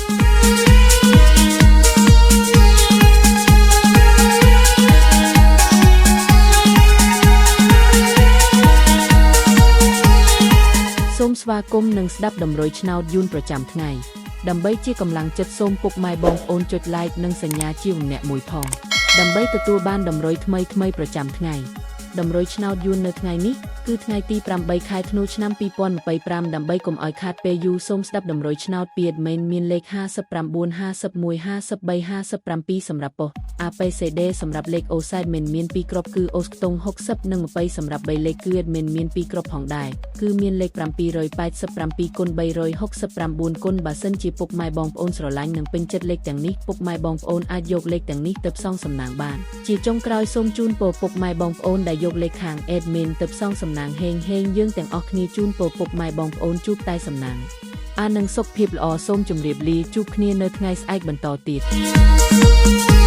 សូមស្វាគមន៍និងស្ដាប់តម្រុយឆ្នោតយួនប្រចាំថ្ងៃដើម្បីជាកម្លាំងចិត្តសូមពុកម៉ែបងប្អូនចុច Like និងសញ្ញាជាម្នាក់មួយផងដើម្បីទទួលបានតម្រុយថ្មីៗប្រចាំថ្ងៃតម្រុយឆ្នោតយួននៅថ្ងៃនេះគឺថ្ងៃទី8ខែធ្នូឆ្នាំ2025ដើម្បីកុំឲ្យខាតពេលយូរសូមស្ដាប់តម្រុយឆ្នោតពី admin មានលេខ59 51 53 57សម្រាប់ប៉ុស្តិ៍ APCD សម្រាប់លេខអូសែតមិនមាន2គ្រាប់គឺអូសខ្ទង់60និង20សម្រាប់3លេខគឺ admin មាន2គ្រាប់ផងដែរគឺមានលេខ787គុណ369គុណបើសិនជាពុកម៉ែបងប្អូនស្រឡាញ់និងពេញចិត្តលេខទាំងនេះពុកម៉ែបងប្អូនអាចយកលេខទាំងនេះទៅផ្សងសំណាងបានជាចុងក្រោយសូមជូនពរពុកម៉ែបងប្អូនដែលយកលេខខាង admin ទៅផ្សងសំណាងហេងហេងយើងទាំងអស់គ្នាជូនពរពុកម៉ែបងប្អូនជួបតែសំណាងអានឹងសុខភាពល្អសូមជម្រាបលាជួបគ្នានៅថ្ងៃស្អែកបន្តទៀត។